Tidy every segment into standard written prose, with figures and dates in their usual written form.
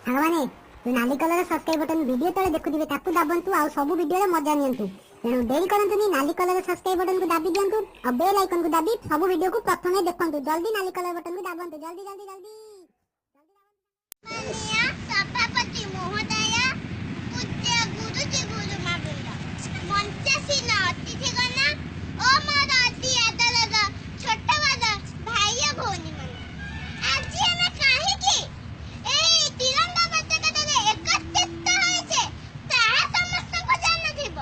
ସାଙ୍ଗମାନେ, ଯୋଉ ନାଲି କଲର ସବସ୍କ୍ରାଇବ ବଟନ ଭିଡିଓ ତଳେ ଦେଖୁଥିବେ, ତାକୁ ଦାବନ୍ତୁ ଆଉ ସବୁ ଭିଡିଓର ମଜା ନିଅନ୍ତୁ। ତେଣୁ ଡେରି କରନ୍ତୁନି, ନାଲି କଲର ସବସ୍କ୍ରାଇବ ବଟନକୁ ଦାବି ଦିଅନ୍ତୁ ଆଉ ବେଲ୍ ଆଇକନକୁ ଦାବି ସବୁ ଭିଡିଓକୁ ପ୍ରଥମେ ଦେଖନ୍ତୁ। ଜଲ୍ଦି ନାଲି କଲର ବଟନକୁ ଦାବନ୍ତୁ, ଜଲ୍ଦି ଜଲ୍ଦି ଜଲ୍ଦି। ସମ୍ମାନୀୟ ସଭାପତି ମହୋଦୟ, ପୂଜ୍ୟ ଗୁରୁଜୀ ଗୁରୁମା ବୃନ୍ଦ, ମଞ୍ଚାସୀନ ଅତିଥିଗଣ ଓ ମୋର ଅତି ଆଦରର ଛୋଟ ବଡ଼ ଭାଇ ଓ ଭଉଣୀମାନେ, ଆଜି ଆମେ କାହିଁକି ଏହି ତିରଙ୍ଗା ପତାକା ତଳେ ଏକତ୍ରିତ ହୋଇଛେ, ତାହା ସମସ୍ତଙ୍କୁ ଜଣାଥିବ।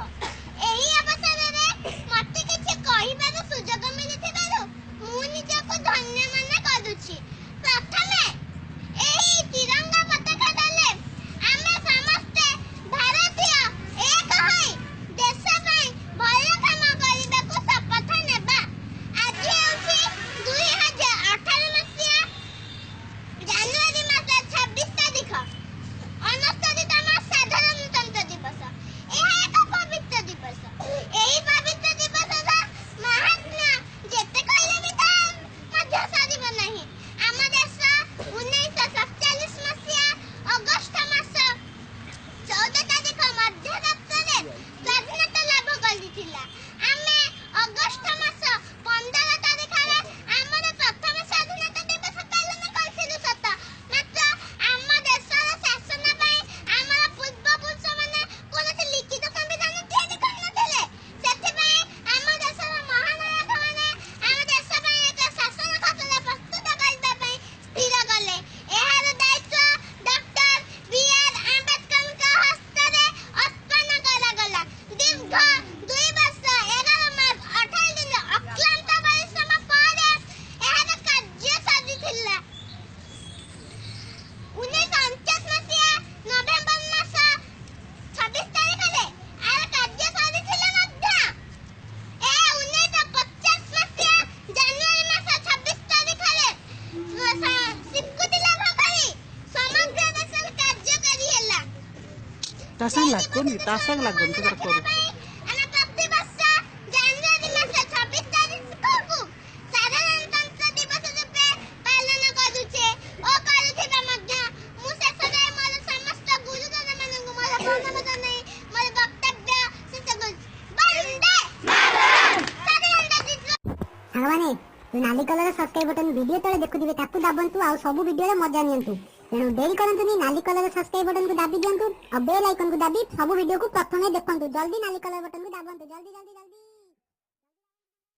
ଏହି ଅବସରରେ ମତେ କିଛି କହିବାର ସୁଯୋଗ ମିଳିଥିବାରୁ ମୁଁ ନିଜକୁ ଧନ୍ୟ ମନେ କରୁଛି। ପ୍ରଥମେ ଏହି ତିରଙ୍ଗା ପତାକା ତଳେ ଆମେ ସମସ୍ତେ ଭାରତୀୟ ଏକ ହୋଇ ଦେଶ ପାଇଁ ଭଲ କାମ କରିବାକୁ ଶପଥ ନେବା। ଆଜି ହେଉଛି 2018 ମସିହା ଜାନୁଆରୀ ମାସ 26 ତାରିଖ, 69ତମ ସାଧାରଣତନ୍ତ୍ର ଦିବସ। ଏହା ଏକ ପବିତ୍ର ଦିବସ। ଏହି ପବିତ୍ର ଦିବସର ମହାତ୍ମ୍ୟ ଯେତେ କହିଲେ ବି ତାହା ମଧ୍ୟ ସରିବ ନାହିଁ। ଆମ ଦେଶ 1947 ମସିହା ଅଗଷ୍ଟ ମାସ 14 ତାରିଖ ମଧ୍ୟରାତ୍ରରେ ସ୍ୱାଧୀନତା ଲାଭ କରିଥିଲା। ଆମେ ଅଗଷ୍ଟ ମାସ 15 ତାରିଖରେ ଆମର ପ୍ରଥମ ସ୍ୱାଧୀନତା ଦିବସ ପାଳନ କରିଥିଲୁ ସତ, ମାତ୍ର ଆମ ଦେଶର ଶାସନ ପାଇଁ ଆମର ପୂର୍ବପୁରୁଷମାନେ କୌଣସି ଲିଖିତ ସମ୍ବିଧାନ ତିଆରି କରିନଥିଲେ। ସେଥିପାଇଁ ଆମ ଦେଶର ମହାନାୟକମାନେ ଆମ ଦେଶ ପାଇଁ ଏକ ଶାସନ ଖସଡ଼ା ପ୍ରସ୍ତୁତ କରିବା ପାଇଁ ସ୍ଥିର କଲେ। ଏହାର ଦାୟିତ୍ୱ ଡକ୍ଟର ବି ଆର୍ ଆମ୍ବେଦକରଙ୍କ ହସ୍ତରେ ଅର୍ପଣ କରାଗଲା। ଦୀର୍ଘ 2 ବର୍ଷ 11 ମାସ 18 ଦିନ ଅକ୍ଳାନ୍ତ ପରିଶ୍ରମ ପରେ ଏହାର କାର୍ଯ୍ୟ ସରିଥିଲା। 1949 ମସିହା ନଭେମ୍ବର ମାସ 26 ତାରିଖରେ ଏହାର କାର୍ଯ୍ୟ ସରିଥିଲେ ମଧ୍ୟ ଏହା 1950 ମସିହା ଜାନୁଆରୀ ମାସ 26 ତାରିଖରେ ସ୍ୱୀକୃତି ଲାଭ କରି ସମଗ୍ର ଦେଶରେ କାର୍ଯ୍ୟକାରୀ ହେଲା। ତା ସାଙ୍ଗେ ଲାଗୁନି, ତା ସାଙ୍ଗେ ଲାଗୁନି, ତୁ ତାର କରୁ। ଆମେ ପ୍ରତିବର୍ଷ ଜାନୁଆରୀ ମାସ 26 ତାରିଖକୁ ସାଧାରଣତନ୍ତ୍ର ଦିବସ ରୂପେ ପାଳନ କରୁଛେ ଓ କରୁଥିବା ମଧ୍ୟ। ମୁଁ ଶେଷରେ ମୋର ସମସ୍ତ ଗୁରୁଜନମାନଙ୍କୁ ମୋର ପ୍ରଣାମ ଜଣାଇ ମୋର ବକ୍ତବ୍ୟ ଶେଷ କରୁଛି। ବନ୍ଦେ ସାଧାରଣତନ୍ତ୍ର ଦିବସ। ସାଙ୍ଗମାନେ, ଯୋଉ ନାଲି କଲର ସବସ୍କ୍ରାଇବ ବଟନ ଭିଡିଓ ତଳେ ଦେଖୁଥିବେ, ତାକୁ ଦାବନ୍ତୁ ଆଉ ସବୁ ଭିଡିଓର ମଜା ନିଅନ୍ତୁ। ତେଣୁ ଡେରି କରନ୍ତୁନି, ନାଲି କଲର ସବସ୍କ୍ରାଇବ ବଟନକୁ ଦାବି ଦିଅନ୍ତୁ ଆଉ ବେଲ୍ ଆଇକନକୁ ଦାବି ସବୁ ଭିଡିଓକୁ ପ୍ରଥମେ ଦେଖନ୍ତୁ। ଜଲ୍ଦି ନାଲି କଲର ବଟନକୁ ଦାବନ୍ତୁ, ଜଲ୍ଦି ଜଲ୍ଦି ଜଲ୍ଦି।